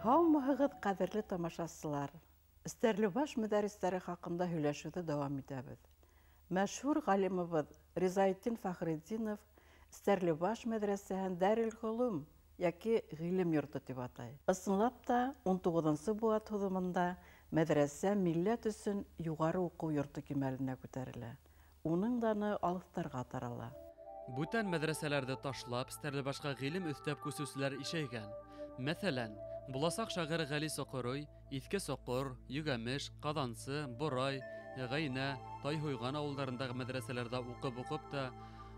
Һаумыһығыҙ, ҡәҙерле тамашасылар! Стәрлебаш мөдәрристәре хаҡында һөйләшеүҙе дауам итәбеҙ. Мәшһүр ғалимыбыҙ Ризаетдин Фәхретдинов Стәрлебаш мәҙрәсәһен Дәрелғолом йәки ғилем йорто тип атай. Ысынлап та, 19-нсы быуат һуҙымында мәҙрәсә милләт өсөн юғары уҡыу йорто кимәленә күтәрелә. Уның даны алыҫтарға тарала. Бүтән мәҙрәсәләрҙе ташлап, Стәрлебашҡа ғилем өҫтәп күсеүселәр ишәйгән. Мәҫәлән, буласаҡ шағир Ғәли Соҡорой, Иҫке Соҡор, Йүгәмеш, Ҡаҙансы, Борай, Ғәйнә, Тайһуйған ауылдарындағы мәҙрәсәләрҙә уҡып-уҡып та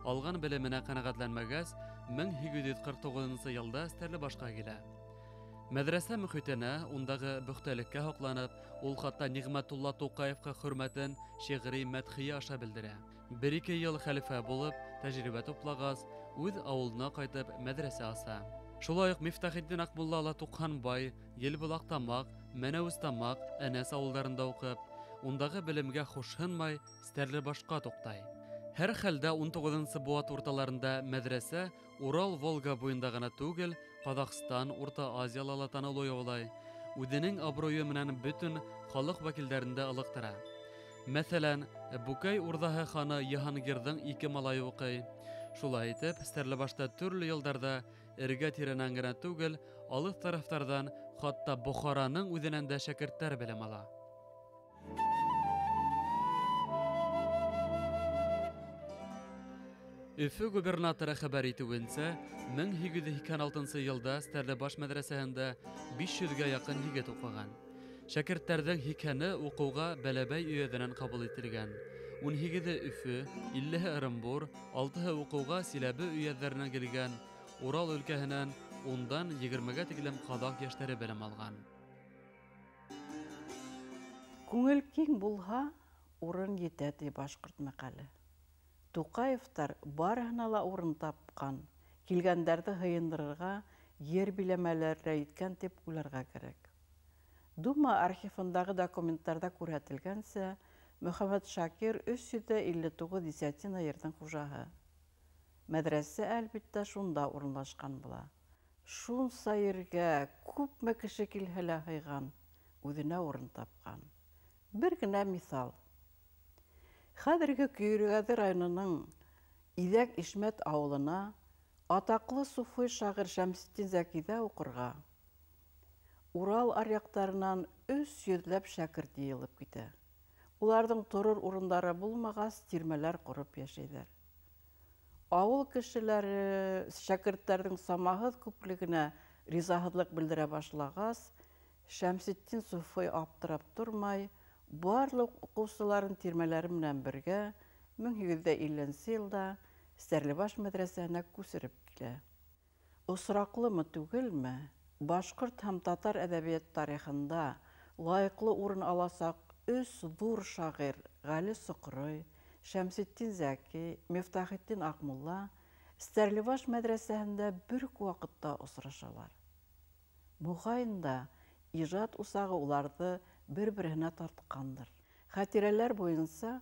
алған белеменә ҡәнәғәтләнмәгәс, 1849 йылда Стәрлебашҡа килә. Мәҙрәсә мөхитенә, ундағы бөхтәлеккә һоҡланып, ул хатта Ниғмәтулла Туҡаевҡа хөрмәтен шиғри мәдхиә аша белдерә. Бер-ике йыл хәлифә булып, тәжрибә туплағас, үҙ ауылына ҡайтып мәҙрәсә аса. Шулай уҡ Мифтахетдин Аҡмулла ла Туҡһанбай, Елбулаҡтамаҡ, Мәнәүестамаҡ, Әнәс ауылдарында уҡып, ундағы белемгә хушһынмай, Стәрлебашҡа туҡтай. Һәр хәлдә 19-нсы быуат урталарында мәҙрәсә Урал-Волга буйында ғына түгел, Ҡаҙағстан, Урта Азияла ла танылыу яулай. Үҙенең абруйы менән бөтөн халыҡ вәкилдәрен дә ылыҡтыра. Мәҫәлән, Бүкәй урҙаһы ханы Йыһангирҙың ике малайы уҡый. Шулай итеп, Стәрлебашта төрлө йылдарҙа эргә-тирәнән генә түгел, алыҫ тарафтарҙан, хатта Бохараның үҙенән дә шәкерттәр белем ала. Өфө губернаторы хәбәр итеүенсә, 1886 йылда Стәрлебаш мәҙрәсәһендә 500-гә яҡын егет уҡыған. Шәкерттәрҙең 80-е уҡыуға Бәләбәй өйәҙенән ҡабул ителгән. 18-е Өфө, 50-һе Ырымбур, 6-һы уҡыуға Силәбе өйәҙҙәренән килгән. Урал өлкәһенән 10-дан 20-гә тиклем ҡаҙаҡ йәштәре белем алған. Күңел киң булһа, урын етә, ти башҡорт мәҡәле. Туҡаевтар барыһына ла урын тапҡан, килгәндәрҙе һыйындырырға ер биләмәләре лә еткән тип уйларға кәрәк. Дума архивындағы документтарҙа күрһәтелгәнсә, Мөхәммәт Шакир 359 десятина ерҙең хужаһы. Мәҙрәсә, әлбиттә, шунда урынлашҡан була. Шунса ергә күпме кеше килһә лә һыйған, үҙенә урын тапҡан. Бер генә миҫал. Хәҙерге Көйөргәҙе районының Иҙәк Ишмәт ауылына атаҡлы суфый шағир Шәмсетдин Зәкиҙә уҡырға Урал аръяҡтарынан 300-ләп шәкерт йыйылып китә. Уларҙың торор урындары булмағас, тирмәләр ҡороп йәшәйҙәр. Ауыл кешеләре шәкерттәрҙең самаһыҙ күплегенә ризаһыҙлыҡ белдерә башлағас, Шәмсетдин суфый аптырап тормай, барлыҡ уҡыусыларын тирмәләре менән бергә 1850 йылда Стәрлебаш мәҙрәсәһенә күсереп килә. Осраҡлымы түгелме, башҡорт һәм татар әҙәбиәт тарихында лайыҡлы урын аласаҡ өс ҙур шағир Ғәли Соҡорой, Шәмсетдин Зәки, Мифтахетдин Аҡмулла Стәрлебаш мәҙрәсәһендә бер үк ваҡытта осрашалар. Моғайын да ижад усағы уларҙы бер-береһенә тартҡандыр. Хәтирәләр буйынса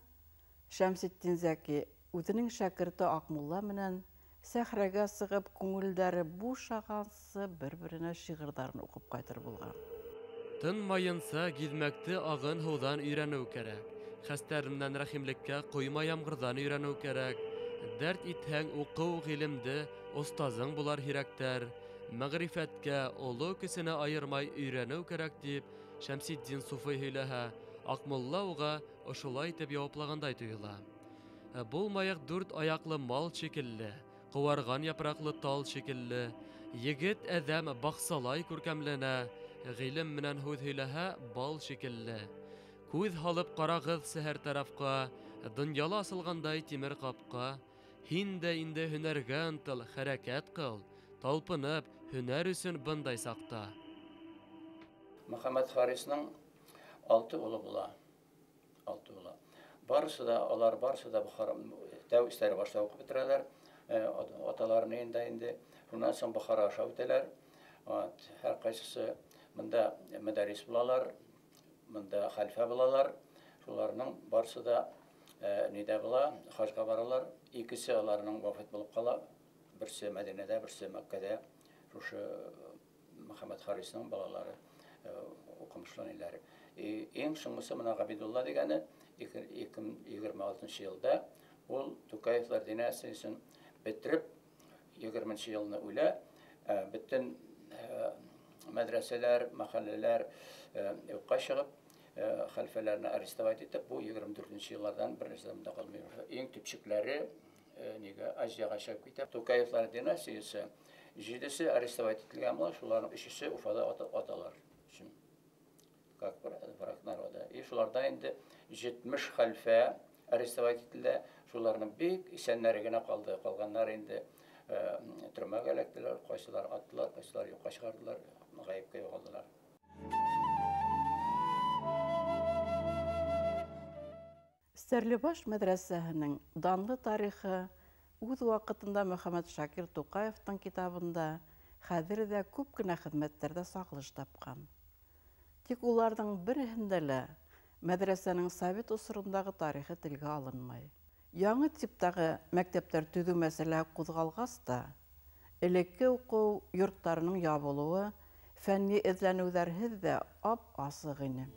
Шәмсетдин Зәки үҙенең шәкерте Аҡмулла менән сәхрәгә сығып, күңелдәре бушағансы бер-беренә шиғырҙарын уҡып ҡайтыр булған. Тынмайынса гиҙмәкте ағын һыуҙан өйрәнеү кәрәк. Хәстәр менән рәхимлеккә ҡойма ямғырҙан өйрәнеү кәрәк. Дәрт итһәң уҡыу ғилемде, остазың булар һирәктәр. Мәғрифәткә оло кесене айырмай өйрәнеү кәрәк, тип Шәмсетдин суфый һөйләһә, Аҡмулла уға ошолай итеп яуаплағандай тойола. Булмайыҡ дүрт аяҡлы мал шикелле, ҡыуарған япраҡлы тал шикелле, егет әҙәм баҡсалай күркәмләнә, ғилем менән һүҙ һөйләһә бал шикелле. Күҙ һалып ҡарағыҙ сәһәр тарафҡа, донъяла асылғандай тимер ҡапҡа. Һин дә инде һөнәргә ынтыл, хәрәкәт ҡыл, талпынып һөнәр өсөн бындай саҡта. Мөхәммәт Харисның 6 улы була. 6 улы. Барысы да, алар барысы да Бухара, тәү Стәрлебашта уҡып бөтөрәләр. Аталарының инде инде. Шунан һуң Бухара аша үтәләр. Һәр ҡайсыһы мында мәдәрис булалар, мында хәлифә булалар. Шуларның барысы да нидә була, хажға баралар. Икесе аларның вафат булып ҡала. Берсе Мәдинәдә, берсе Мәккәдә. Шушы Мөхәммәт Харисның балалары уҡымышлы ниләре. Иң соңғысы мына Ғәбидулла дигәне 2026 йылда ул Тукаевлар династиясын бетереп 20 йылны үлә. Бөтөн мәдрәсәләр, мәхәлләләр юҡҡа сығып, хәлфәләрне арестовать итеп, бу 24 йыллардан бер нәрсә дә калмый. Иң төпчекләре нигә Азияға чыгып китә. Тукаевлар династиясе 7-се арестовать ителгән була, шуларның 3-се Уфада аталар. Как враг народа. И шулардан инде 70 хәлфә арестовать ителде. Шуларның бик исәннәре генә калды. Калганнар инде төрмәгә эләктеләр, кайсылар аттылар, кайсылар юкка чыгардылар, ғәйепкә югалдылар. Стәрлебаш мәдрәсәһенең данлы тарихы үҙ ваҡытында Мөхәммәт Шакир Туҡаевтың китабында хәҙер ҙә күп кенә хеҙмәттәрҙә сағылыш тапҡан. Тик уларҙың береһендә лә мәҙрәсәнең совет осорондағы тарихы телгә алынмай. Яңы типтағы мәктәптәр төҙөү мәсьәләһе ҡуҙғалғас та, элекке уҡыу йорттарының ябылыуы фәнни эҙләнеүҙәрһеҙ ҙә ап-асыҡ ине.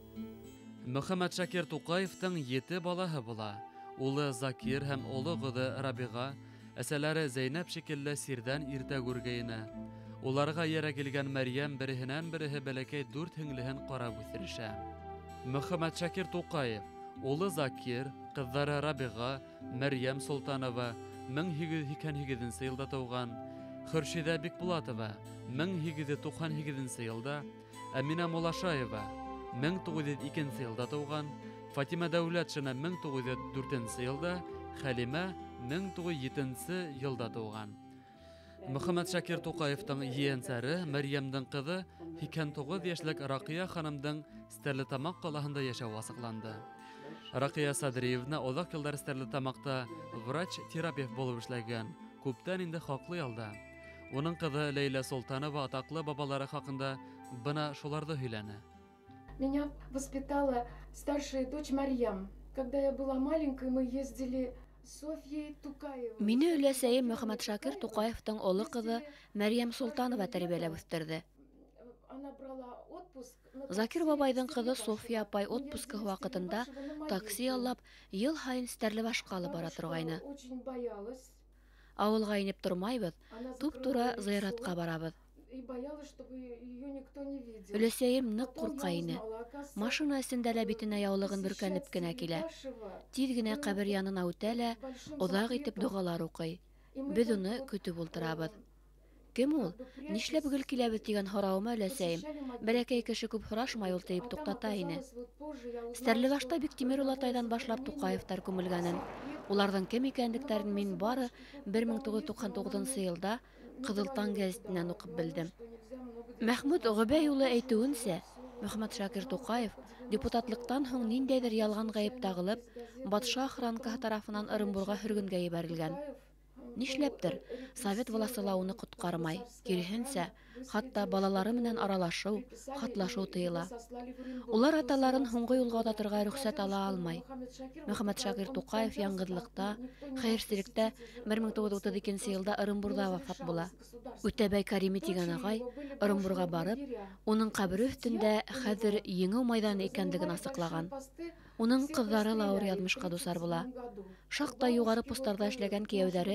Мөхәммәт Шакир Туҡаевтың 7 балаһы була. Улы Закир һәм оло ҡыҙы Рабиға, әсәләре Зәйнәп шикелле сирҙән иртә күргә инә. Уларға эйәрә килгән Мәрйәм береһенән береһе бәләкәй 4 һеңлеһен ҡарап үҫтерешә. Мөхәммәт Шакир Туҡаев, улы Закир, ҡыҙҙары Рабиға, Мәрйәм Солтанова 1888 йылда тыуған, Хөршиҙә Бикбулатова 1898 йылда, Әминә Мулашаева 1902 йылда тыуған, Фатима Дәүләтшина 1904 йылда, Хәлимә 1907 йылда тыуған. Мөхәммәт Шакир Туҡаевтың ейәнсәре Мәрйәмдең ҡыҙы 89 йәшлек Раҡия ханымдың Стәрлетамаҡ ҡалаһында йәшәүе асыҡланды. Раҡия Садриевна оҙаҡ йылдар Стәрлетамаҡта врач-терапевт булып эшләгән, күптән инде хаҡлы ялда. Уның ҡыҙы Ләйлә Солтанова атаҡлы бабалары хаҡында бына шуларҙы һөйләне. Меня воспитала старшая дочь Марьям. Когда я была маленькой, мы ездили с Софьей Тукаевой. Мине өләсәйем Мөхәммәт Шакир Туҡаевтың оло ҡыҙы Мәрйәм Солтанова тәрбиәләп үҫтерҙе. Закир бабайҙың ҡыҙы Софья апай отпускы ваҡытында такси яллап, йыл һайын Стәрлебашҡа алып бара торғайны. Ауылға инеп тормайбыҙ, туп-тура зыяратҡа барабыҙ. Өләсәйем ныҡ ҡурҡа ине. Машина эсендә лә битенә яулығын бөркәнеп кенә килә. Тиҙ генә ҡәбер янына үтә лә, оҙаҡ итеп доғалар уҡый. Беҙ уны көтөп ултырабыҙ. Кем ул? Нишләп гел киләбеҙ тигән һорауыма өләсәйем, бәләкәй кеше күп һорашмай ул тиеп туҡтата ине. Стәрлебашта Биктимер олатайҙан башлап Туҡаевтар күмелгәнен, уларҙың кем икәнлектәрен мин бары 1999 йылда Ҡыҙыл таң гәзитенән уҡып белдем. Мәхмүт Ғөбәй улы әйтеүенсә, Мөхәммәт Шакир Туҡаев депутатлыҡтан һуң ниндәйҙер ялған ғәйеп тағылып, батша охранкаһы тарафынан Ырымбурға һөргөнгә ебәрелгән. Нишләптер, совет власы ла уны ҡотҡармай, киреһенсә, хатта балалары менән аралашыу, хатлашыу тыйыла. Улар аталарын һуңғы юлға оҙатырға рөхсәт ала алмай. Мөхәммәт Шакир Туҡаев яңғыҙлыҡта, хәйерселектә 1932 йылда Ырымбурҙа вафат була. Үтәбәй Карими тигән ағай Ырымбурға барып, уның ҡәбере өҫтөндә хәҙер Еңеү майҙаны икәнлеген асыҡлаған. Уның ҡыҙҙары ла ауыр яҙмышҡа дусар була. Шаҡтай юғары постарҙа эшләгән кейәүҙәре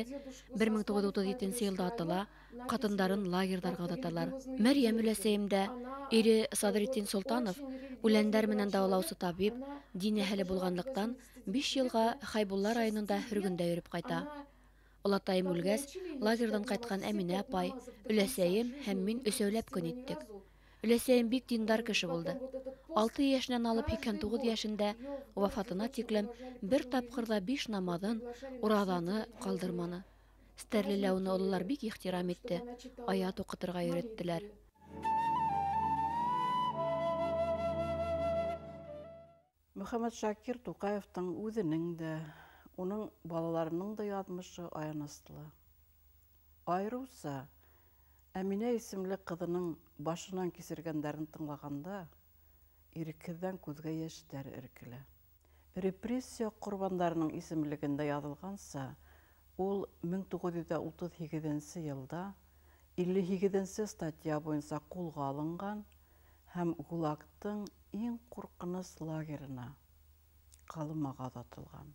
1937 йылда атыла, ҡатындарын лагерҙарға оҙаталар. Мәрйәм өләсәйем дә, ире Садретдин Солтанов, үләндәр менән дауалаусы табип, дин әһеле булғанлыҡтан 5 йылға Хәйбулла районында һөргөндә йөрөп ҡайта. Олатайым үлгәс, лагерҙан ҡайтҡан Әминә апай, өләсәйем һәм мин өсәүләп көн иттек. Өләсәйем бик диндар кеше булды. 6 йәшенән алып 89 йәшендә вафатына тиклем бер тапҡыр ҙа 5 намаҙын, ураҙаны ҡалдырманы. Стәрлелә уны ололар бик ихтирам итте, аят уҡытырға өйрәттеләр. Мөхәммәт Шакир Туҡаевтың үҙенең дә, уның балаларының да яҙмышы аяныслы. Айырыуса Әминә исемле ҡыҙының башынан кисергәндәрен тыңлағанда, ирекһеҙҙән күҙгә йәштәр эркелә. Репрессия ҡорбандарының исемлегендә яҙылғанса, ул 1938 йылда 58 нсе статья буйынса ҡулға алынған һәм ГУЛАГтың иң ҡурҡыныс лагерына Ҡалымаға оҙатылған.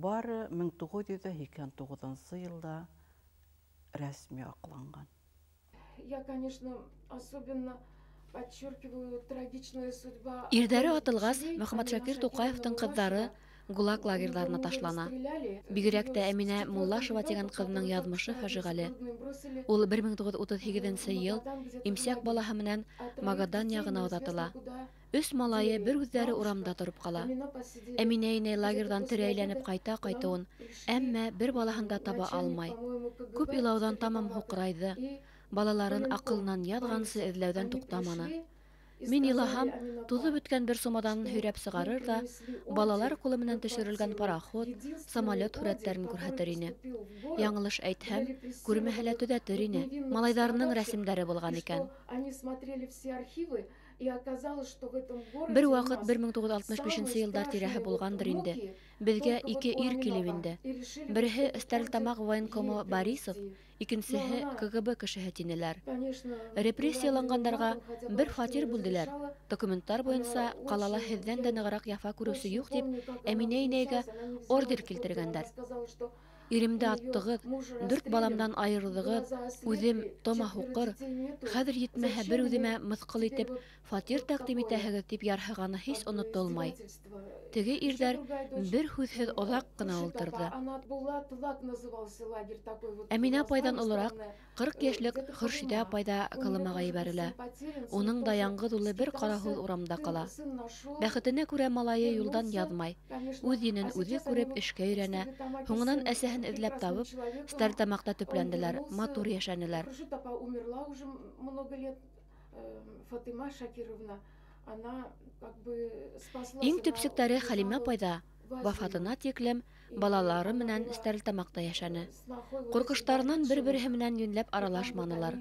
Бары 1989 йылда рәсми аҡланған. Я, конечно, особенно подчеркиваю трагичная судьба. Ирҙәре атылғас, Мөхәммәтшакир Туҡаевтың ҡыҙҙары ГУЛАГ лагерҙарына ташлана. Бигерәк тә Әминә Муллашева тигән ҡыҙының яҙмышы фажиғәле. Ул 1938 йыл имсәк балаһы менән Магадан яғына оҙатыла. Өс малайы бер үҙҙәре урамда тороп ҡала. Әминә инәй лагерҙан тере әйләнеп ҡайта ҡайтыуын, әммә бер балаһын да таба алмай. Күп илауҙан тамам һуҡырайҙы. Балаларын аҡылынан яҙғансы эҙләүҙән туҡтаманы. Мин илаһам, туҙып бөткән бер сумаҙанын һөйрәп сығарыр ҙа, балалар ҡулы менән төшөрөлгән пароход, самолет һүрәттәрен күрһәтер ине. Яңылыш әйтһәм, күрмәһә лә төҙәтер ине. Малайҙарының рәсемдәре булған икән. Бер ваҡыт 1965 йылдар тирәһе булғандыр инде. Беҙгә ике ир килеп инде. Береһе Стәрлетамаҡ военкомы Борисов, икенсеһе КГБ кешеһе тинеләр. Репрессияланғандарға бер фатир бүлделәр. Документтар буйынса ҡалала һеҙҙән дә нығыраҡ яфа күреүсе юҡ тип Әминә инәйгә ордер килтергәндәр. Иремде аттығыҙ, дүрт баламдан айырҙығыҙ, үҙем тома һуҡыр, хәҙер етмәһә бер үҙемә мыҫҡыл итеп фатир тәҡдим итәһегеҙ тип ярһығаны һис онотолмай. Теге ирҙәр бер һүҙһеҙ оҙаҡ ҡына ултырҙы. Әминә апайҙан олораҡ 40 йәшлек Хөршидә апай ҙа Колымаға ебәрелә. Уның да яңғыҙ улы бер ҡараһыҙ урамда ҡала. Бәхетенә күрә малайы юлдан яҙмай, үҙ енен үҙе күреп эшкә өйрәнә. Һуңынан әсәһен эҙләп табып, Стәрлетамаҡта төпләнделәр, матур йәшәнеләр. Иң төпсөктәре Хәлимә апай ҙа вафатына тиклем балалары менән Стәрлетамаҡта йәшәне. Ҡурҡыштарынан бер-береһе менән йүнләп аралашманылар.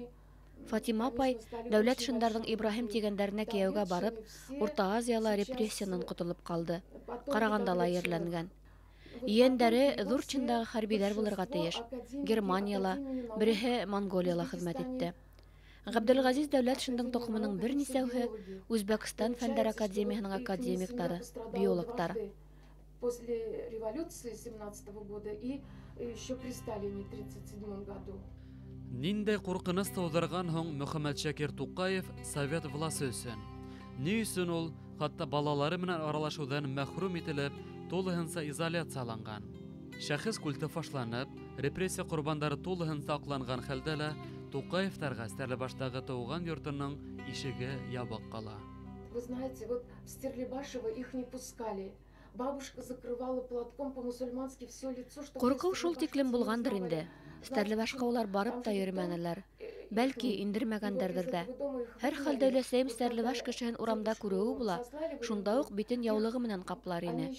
Фатима апай Дәүләтшиндарҙың Ибраһим тигәндәренә кейәүгә барып, Урта Азияла репрессиянан ҡотолоп ҡалды. Ҡарағандала ерләнгән. Ейәндәре ҙур чиндағы хәрбиҙәр булырға тейеш. Германияла, береһе Монголияла хеҙмәт итте. Ғәбделғәзиз Дәүләтшиндың тоҡомоноң бер нисәүһе Үзбәкстан Фәндәр академияһының академиктары, биологтар. После революции 17-го года и еще при Сталине в 37 году. Ниндәй ҡурҡыныс тыуҙырған һуң Мөхәммәтшакир Туҡаев совет власы өсөн? Ни өсөн ул хатта балалары менән аралашыуҙан мәхрүм ителеп, тулыһынса изоляцияланған? Шәхес культы фашланып, репрессия ҡорбандары тулыһынса аҡланған хәлдә лә Туҡаевтарға Стәрлебаштағы тыуған йортоноң ишеге ябыҡ ҡала. Вы знаете, вот в Стерлибашево их не пускали. Бабушка закрывала платком по-мусульмански все лицо, чтобы Ҡурҡыу шул тиклем булғандыр инде. Стәрлебашҡа улар барып та йөрөмәнеләр. Бәлки индермәгәндәрҙер ҙә. Һәр хәлдә өләсәйем Стәрлебаш кешеһен урамда күреүе була, шунда уҡ битен яулығы менән ҡаплар ине.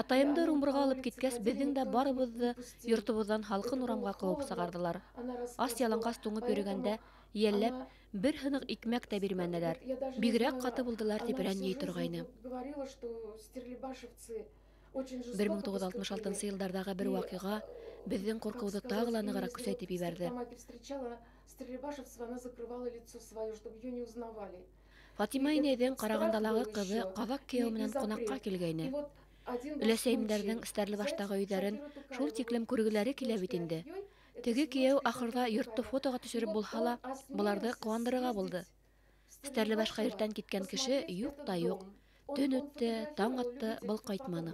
Атайымды Ырымбурға алып киткәс, беҙҙең дә барыбыҙҙы йортобоҙҙан һалҡын урамға ҡыуып сығарҙылар. Ас яланғас туңып йөрөгәндә, йәлләп, бер һыныҡ икмәк тә бирмәнеләр. Бигерәк ҡаты булдылар тип рәнйей торғайны. 1966 йылдарҙағы бер ваҡиға беҙҙең ҡурҡыуҙы тағы ла нығыраҡ көсәйтеп ебәрҙе. Фатима инәйҙең Ҡарағандалағы ҡыҙы ҡаҙаҡ кейәү менән ҡунаҡҡа килгәйне. Өләсәйемдәрҙең Стәрлебаштағы өйҙәрен шул тиклем күргеләре килә бит инде. Теге кейәү ахырҙа йортто фотоға төшөрөп булһа ла, быларҙы ҡыуандырырға булды. Стәрлебашҡа иртән киткән кеше юҡ та юҡ. Төн үтте, таң атты, был ҡайтманы.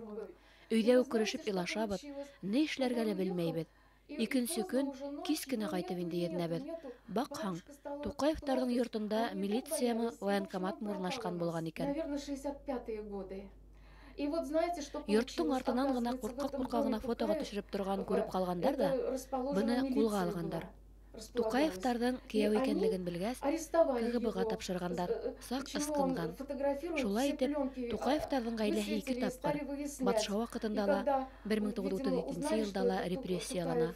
Өйҙә үкерешеп илашабыҙ, ни эшләргә лә белмәйбеҙ. Икенсе көн кис кенә ҡайтып инде еҙнәбеҙ. Баҡһаң, Туҡаевтарҙың йортонда милициямы, военкоматмы урынлашҡан булған икән. Йорттоң артынан ғына ҡурҡа-ҡурҡа ғына фотоға төшөрөп торғанын күреп ҡалғандар ҙа, быны ҡулға алғандар. Туҡаевтарҙың кейәү икәнлеген белгәс, КГБ-ға тапшырғандар, саҡ ысҡынған. Шулай итеп, Туҡаевтарҙың ғаиләһе ике тапҡыр, батша ваҡытында ла, 1937 йылда ла репрессиялана.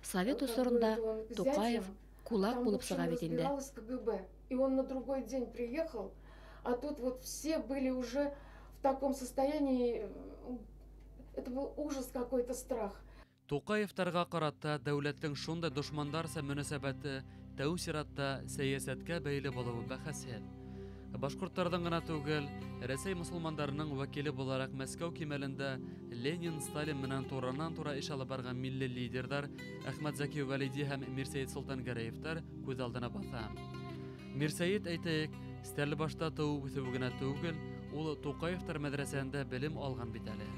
Совет осоронда Туҡаев кулак булып сыға бит инде. И он на другой день приехал, а тут вот все были уже в таком состоянии, это был ужас какой-то, страх. Туҡаевтарға ҡарата дәүләттең шундай дошмандарса мөнәсәбәте тәү сиратта сәйәсәткә бәйле булыуы бәхәсһеҙ. Башҡорттарҙың ғына түгел, Рәсәй мосолмандарының вәкиле булараҡ Мәскәү кимәлендә Ленин, Сталин менән туранан-тура эш алып барған милли лидерҙар Әхмәтзәки Вәлиди һәм Мирсәйет Солтангәрәевтар күҙ алдына баҫа. Мирсәйет, әйтәйек, Стәрлебашта тыуып үҫеүе генә түгел, ул Туҡаевтар мәҙрәсәһендә белем алған бит әле.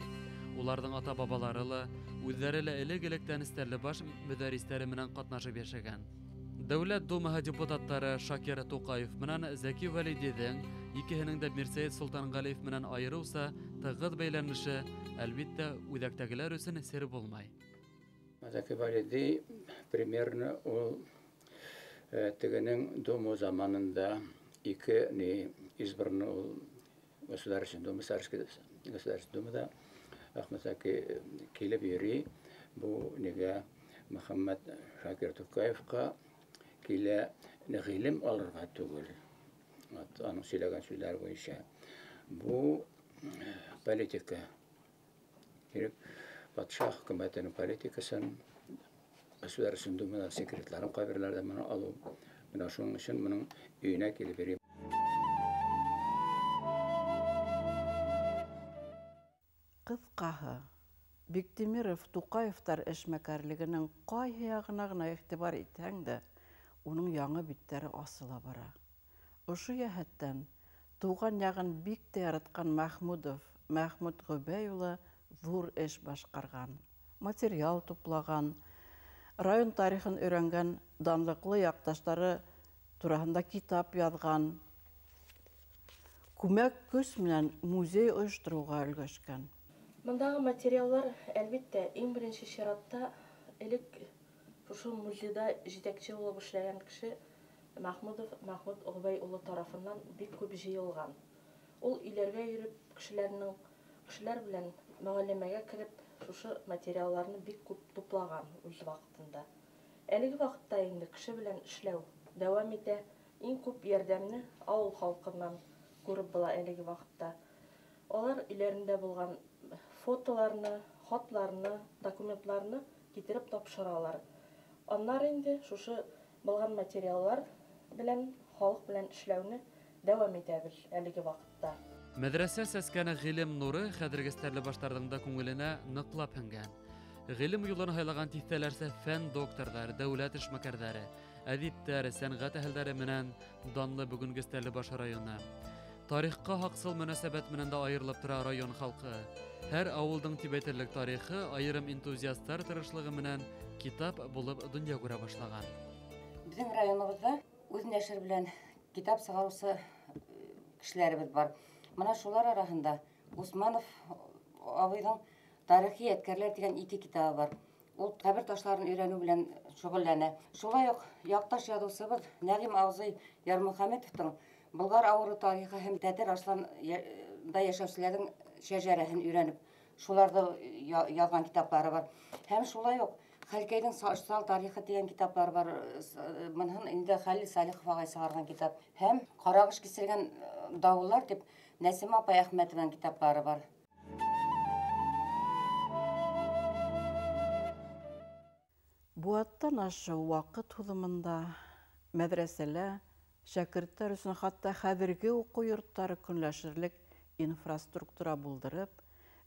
Уларҙың ата-бабалары ла, үҙҙәре лә элек-электән Стәрлебаш мөдәрристәре менән ҡатнашып йәшәгән. Дәүләт Думаһы депутаттары Шакир Туҡаев менән Зәки Вәлидиҙең икеһенең дә Мирсәйет Солтанғәлиев менән айырыуса тығыҙ бәйләнеше, әлбиттә, үҙәктәгеләр өсөн сер булмай. Зәки Вәлиди примерно ул тегенең Дума заманында ике ни избранный ул Государственный Дума, Царский Государственный Думада Әхмәтзәки килеп йөрөй. Бу нигә Мөхәммәт Шакир Туҡаевҡа килә ғилем алырға түгел. Аның сөйләгән сүҙҙәре буйынса бу политика кирәк, батша хөкүмәтенең политикасын, Государственный Думаның секретларын ҡайберләрҙә моны алыу. Бына шуның өсөн моның өйөнә килеп йөрөй. Ҡыҫҡаһы, Биктимиров Туҡаевтар эшмәкәрлегенең ҡайһы яғына ғына иғтибар итһәң дә, уның яңы биттәре асыла бара. Ошо йәһәттән тыуған яғын бик тә яратҡан Мәхмүдов Мәхмүт Ғөбәй улы ҙур эш башҡарған, материал туплаған, район тарихын өйрәнгән, данлыҡлы яҡташтары тураһында китап яҙған, күмәк көс менән музей ойоштороуға өлгәшкән. Мындағы материаллар, әлбиттә, иң беренсе сиратта элек шушы музейҙа етәксе булып эшләгән кеше Мәхмүдов Мәхмүт Ғөбәй улы тарафынан бик күп йыйылған. Ул өйләргә йөрөп, кешеләр белән мөғәлләмәгә кереп, шушы материалларны бик күп туплаған үҙ ваҡытында. Әлеге ваҡытта инде кеше белән эшләү дауам итә. Иң күп ярҙамны ауыл халҡынан күреп була әлеге ваҡытта. Алар өйләрендә булған фотоларны, хатларны, документларны китереп тапшыралар. Аннары инде шушы булған материаллар белән халыҡ белән эшләүне дауам итәбеҙ әлеге ваҡытта. Мәҙрәсә сәскәне ғилем нуры хәҙерге стәрлебаштарҙың да күңеленә ныҡлап һеңгән. Ғилем юлын һайлаған тиҫтәләрсә фән докторҙары, дәүләт эшмәкәрҙәре, әҙиптәр, сәнғәт әһелдәре менән данлы бөгөнгө Стәрлебаш районы. Тарихҡа һаҡсыл мөнәсәбәт менән дә айырылып тора район халҡы. Һәр ауылдың тип әйтерлек тарихы айырым энтузиасттар тырышлығы менән китап булып донъя күрә башлаған. Беҙҙең районыбыҙҙа үҙ нәшер белән китап сығарыусы кешеләребеҙ бар. Мына шулар араһында Усманов абыйҙың «Тарихи ядкәрләр» тигән ике китабы бар. Ул ҡәбер ташларын өйрәнеү белән шөғөлләнә. Шулай уҡ яҡташ яҙыусыбыҙ Нәғим абзый Ярмөхәмәтовтың Болғар ауылы тарихы һәм Тәтер Арсланда йәшәүселәрҙең шәжәрәһен өйрәнеп, шуларҙы яҙған китаптары бар. Һәм шулай уҡ Хәлкәйҙең Сал тарихы тигән китаптар бар. Быныһын инде Хәлил Салихов ағай сығарған китап. Һәм Ҡарағыш киселгән дауыллар тип Нәсимә апай Әхмәтованың китаптары бар. Быуаттан ашыу ваҡыт һуҙымында мәҙрәсәлә шәкерттәр өсөн хатта хәҙерге уҡыу йорттары көнләшерлек инфраструктура булдырып,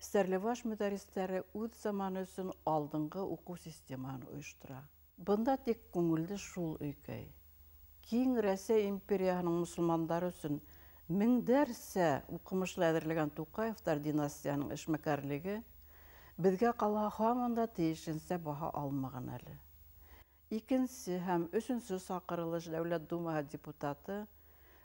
Стәрлебаш мөдәрристәре үҙ заманы өсөн алдынғы уҡыу системаһын ойоштора. Бында тик күңелде шул өйкәй. Киң Рәсәй империяһының мосолмандары өсөн меңдәрсә уҡымышлы әҙерләгән Туҡаевтар династияһының эшмәкәрлеге беҙгә ҡалһа һаман да тейешенсә баһа алмаған әле. Икенсе һәм өсөнсө саҡырылыш Дәүләт Думаһы депутаты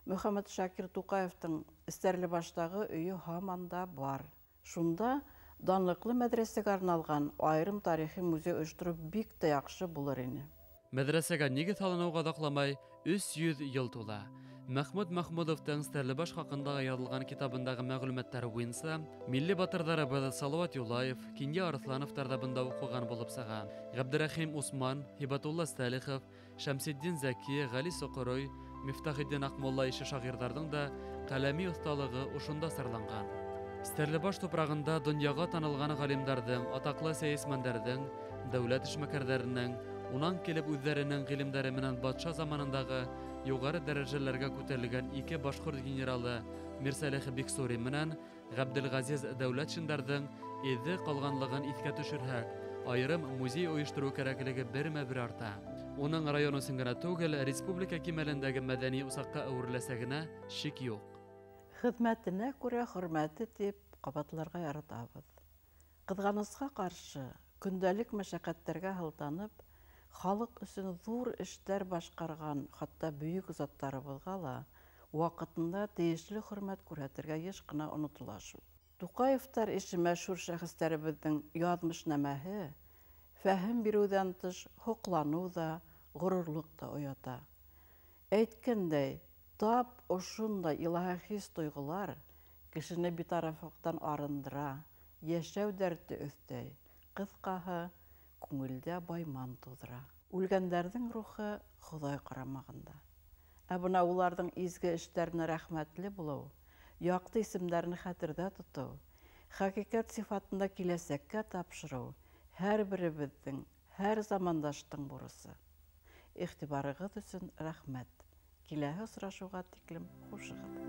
Мөхәммәт Шакир Туҡаевтың Стәрлебаштағы өйө һаман да бар. Шунда данлыҡлы мәҙрәсәгә арналған айырым тарихи музей ойоштороп бик тә яҡшы булыр ине. Мәҙрәсәгә нигеҙ һалыныуға оҙаҡламай 300 йыл тула. Мәхмүт Мәхмүдовтың Стәрлебаш хаҡындағы яҙылған китабындағы мәғлүмәттәр буйынса, милли батырҙарыбыҙ Салауат Юлаев, Кинйә Арыҫлановтар ҙа бында уҡыған булып сыға. Ғәбдерәхим Усман, Һибәтулла Сәлихов, Шәмсетдин Зәки, Ғәли Соҡорой, Мифтахетдин Аҡмулла ише шағирҙарҙың да ҡәләми оҫталығы ошонда сарланған. Стәрлебаш тупрағында донъяға танылған ғалимдарҙың, атаҡлы сәйәсмәндәрҙең, Дәүләт эшмәкәрҙәренең, унан килеп үҙҙәренең ғилемдәре менән батша заманындағы юғары дәрәжәләргә күтәрелгән ике башҡорт генералы Мирсәлих Биксурин менән Ғәбделғәзиз Дәүләтшиндарҙың эҙе ҡалғанлығын иҫкә төшөрһәк, айырым музей ойоштороу кәрәклеге бермә-бер арта. Уның район өсөн генә түгел, республика кимәлендәге мәҙәни усаҡҡа әүереләсәгенә шик юҡ. Хеҙмәтенә күрә хөрмәте тип ҡабатларға яратабыҙ. Ҡыҙғанысҡа ҡаршы, көндәлек мәшәҡәттәргә һылтанып, халыҡ өсөн ҙур эштәр башҡарған хатта бөйөк заттарыбыҙға ла ваҡытында тейешле хөрмәт күрһәтергә йыш ҡына онотола шул. Туҡаевтар ише мәшһүр шәхестәребеҙҙең яҙмышнамәһе фәһем биреүҙән тыш һоҡланыу ҙа, ғорурлыҡ та оята. Әйткәндәй, тап ошондай илаһи хис-тойғолар кешене битарафлыҡтан арындыра, йәшәү дәрте өҫтәй, ҡыҫҡаһы, күңелдә байман тыуҙыра. Үлгәндәрҙең рухы Хоҙай ҡарамағында. Ә бына уларҙың изге эштәренә рәхмәтле булыу, яҡты исемдәрен хәтерҙә тотоу, хәҡиҡәт сифатында киләсәккә тапшырыу һәр беребеҙҙең, һәр замандаштың бурысы. Иғтибарығыҙ өсөн рәхмәт. Киләһе осрашыуға тиклем хушығыҙ.